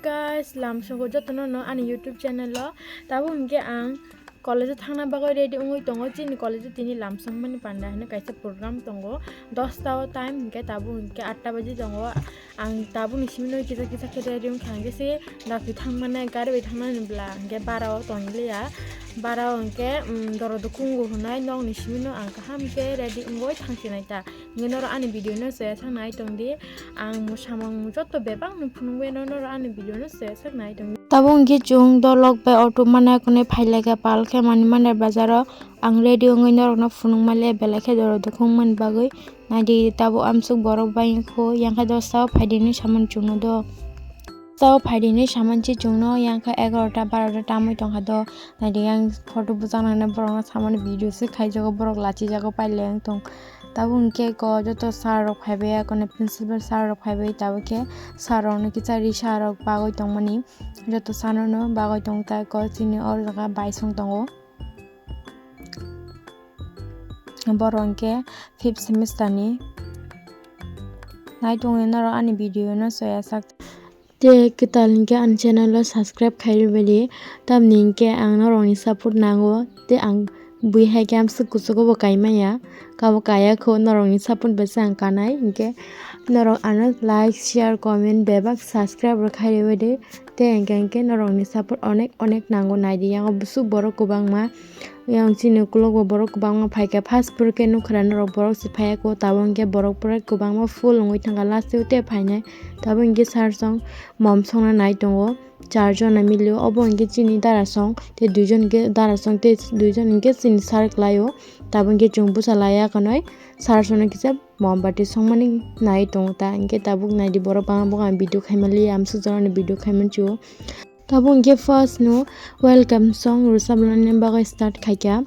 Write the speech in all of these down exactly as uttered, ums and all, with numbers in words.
Guys, lamsogo jotono no ani YouTube channel o. Tabuk hinkhe ang college o thangna bagwi ready wngwi tongo. Chini college o tini lamsong mani panda hinwi kaisa program tongo. Dosta o time hinkhe tabuk hinkhe atta baji tongo. Ang tabukni simi no kisa kisa khe ready wngkha, hinkhe se dakti thangmani gari bai thangnani bwla hinkhe bara o tongliya. Bara o hinkhe, um, doro dukhungo hwnwi nokni simi no ang kaham khe ready wngwi thangsinai ta. Hinkhe norok ani video no chaya sak nai tong di. Ang mwsamung joto bebak no phunukbai no norok ani video no chaya sak nai tong di. Tabuk hinkhe chwng dolok bai auto mana hwnwi phai lai kha pal khe mani mana bazar o. Ang ready wngwi norok no phunuk mali belai khe doro dukhung mani bagwi. Naidi tabuk amsuk borok bai kho yang khe dosta o phaidi hinwi saman chwngno do. Dosta o phaidi hinwi saman se chwngno yang khe egarota barota tamwi tong kha do. Naidi yang photo bwchang nang nai borok no samani video se khaijago borok lachijago paileng tong. Tabuk hinkhe ko joto sir rok phaibai ya kono principal sir rok phaibai tabuk khe sir rok no kisa risa rok bagwi tongmani joto sano no bagwi tong ta ko chini o jaga bai song tongo. Borok hinkhe fifth semester ni. Nai tongwi norok ani video no chaya sak. Tei kwtal hinkhe ani channel o subscribe khai rwbaidi. Tamni hinkhe ang norokni support nango. Tei ang bui hai khe amswk kuchugo bo kai manya. Kabo kaya kho norokni support bai se ang kanai. Hinkhe norok ano like, share, comment, bebak subscribe rok khai rwbaidi. Tei hinkhe hinkhe norokni support onek onek nango naidi. Yang o busuk borok kwbangma. Yang chini ukulok bo borok kwbangma phaikha, first phuru khe nukha norok borok se phaiya kho, tabuk hinkhe borok pura kwbangma full wngwi thangkha, last o tei phainai. Tabuk hinkhe sir song mom songna nai tongo, char jona milio, obo hinkhe chini dara song tei duijon hinkhe dara song tei duijon hinkhe chini sir kwlaio. Tabuk hinkhe chwng bwsa laiya kanwi sir songno kisa mombati songmani nai tongo ta, hinkhe tabuk naidi borok bangma bokha video khaimaliya, amsuk jorani video khaimanchio. Tabuk hinkhe first no welcome song rwchapnani bagwi start khaikha.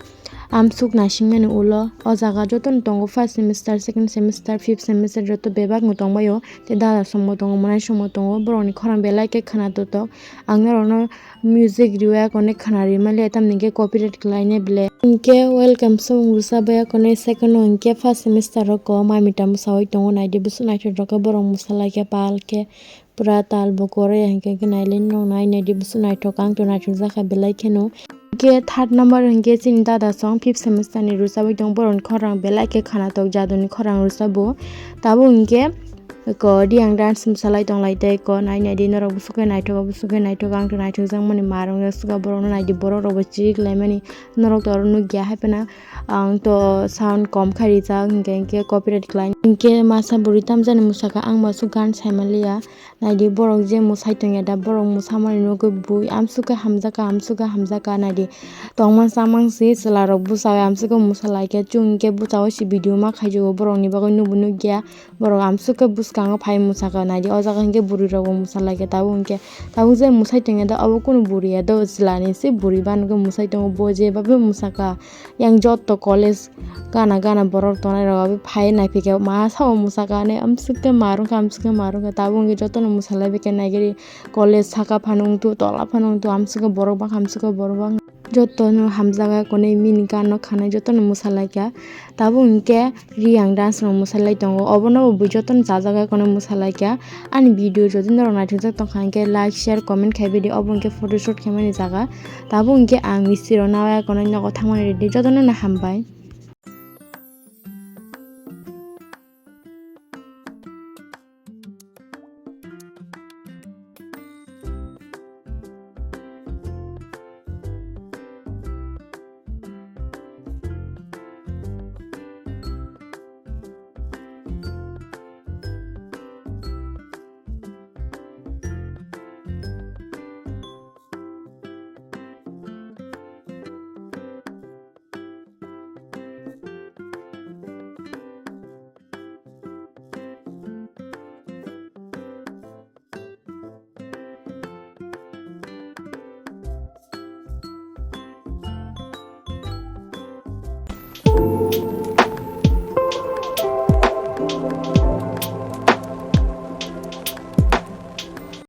Amsuk naisingmani ulo o jaga jotono tongo first semester, second semester, fifth semester joto bebak no tongbaio. Tei dada songbo tongo, mwnai songbo tongo, borokni khorang belai khe khwnatok tok. Ang norokno music riwi akonwi khwna rimaliya tamni hinkhe copyright khlainai belai. Hinkhe welcome song rwchapbai akonwi second o hinkhe first semester o ko mai mita mwsawi tongo naidi bwswk naithotok khe borok mwsalaikha pal khe. Pura tal bo kwrwi hinkhe hinkhe nailai no nai naidi bwswk naithok ang to naithok jakha belai kheno. Hinkhe third number hinkhe chini dada song fifth semester ni rwchabwi tong borokni khorang belai khe khwnatok jaduni khorang rwchabo. Tabuk hinkhe ko Reang dance mwsalai tonglai tei ko nai naidi norok bwswk khe naithok bwswk khe naithok ang to naithok jakmani ma rwngya swkang borokno naidi borok rokbo chiri khlaimani norok to oro nukya haiphano ang to sound kom khai rijak hinkhe hinkhe copyright khlai hinkhe masa bwrwi tamjani mwsakha ang bo aswk gan saimaliya. Naidi borok je mwsai tongya da, borok mwsamani nugwi bui amswk khe hamjakha, amswk khe hamjakha naidi. Tongmang chamang se chwla rok bwsai amswk khe mwsalaikha, chwng hinkhe bwsao se video ma khaijago borokni bagwi nukbo nukya. Borok amswk khe bwskango phai mwsakha naidi, o jaga hinkhe bwrwi rokbo mwsalaikha tabuk hinkhe. Tabuk je mwsai tongya da obo kunu bwrwi ya do, chwlani se bwrwi ba nugwi mwsai tongo, bo jebabwi mwsakha. Yang jotto college gana gana borok tongnai rok abo phai naiphikhe ma sao mwsakha hinwi amswk khe ma rwngkha amswk khe ma rwngkha tabuk hinkhe jotono mwsalai bikhe naigari college saka phano wngthu tola phano wngthu amswk khe borok bangkha amswk khe borok bangkha jotono hamjakya konwi mini gano khanai jotono mwsalaikha tabuk hinkhe Reang dance rok mwsalai tongo obono bo bui jotono chajakya konwi mwsalaikha ani video jodi norok naithokjak tongkha hinkhe like share comment khaibaidi obo hinkhe photoshoot khaimani jaga. Tabuk hinkhe ang misti rok nawi akonwi nogo thangmani ready, jotono no hambai.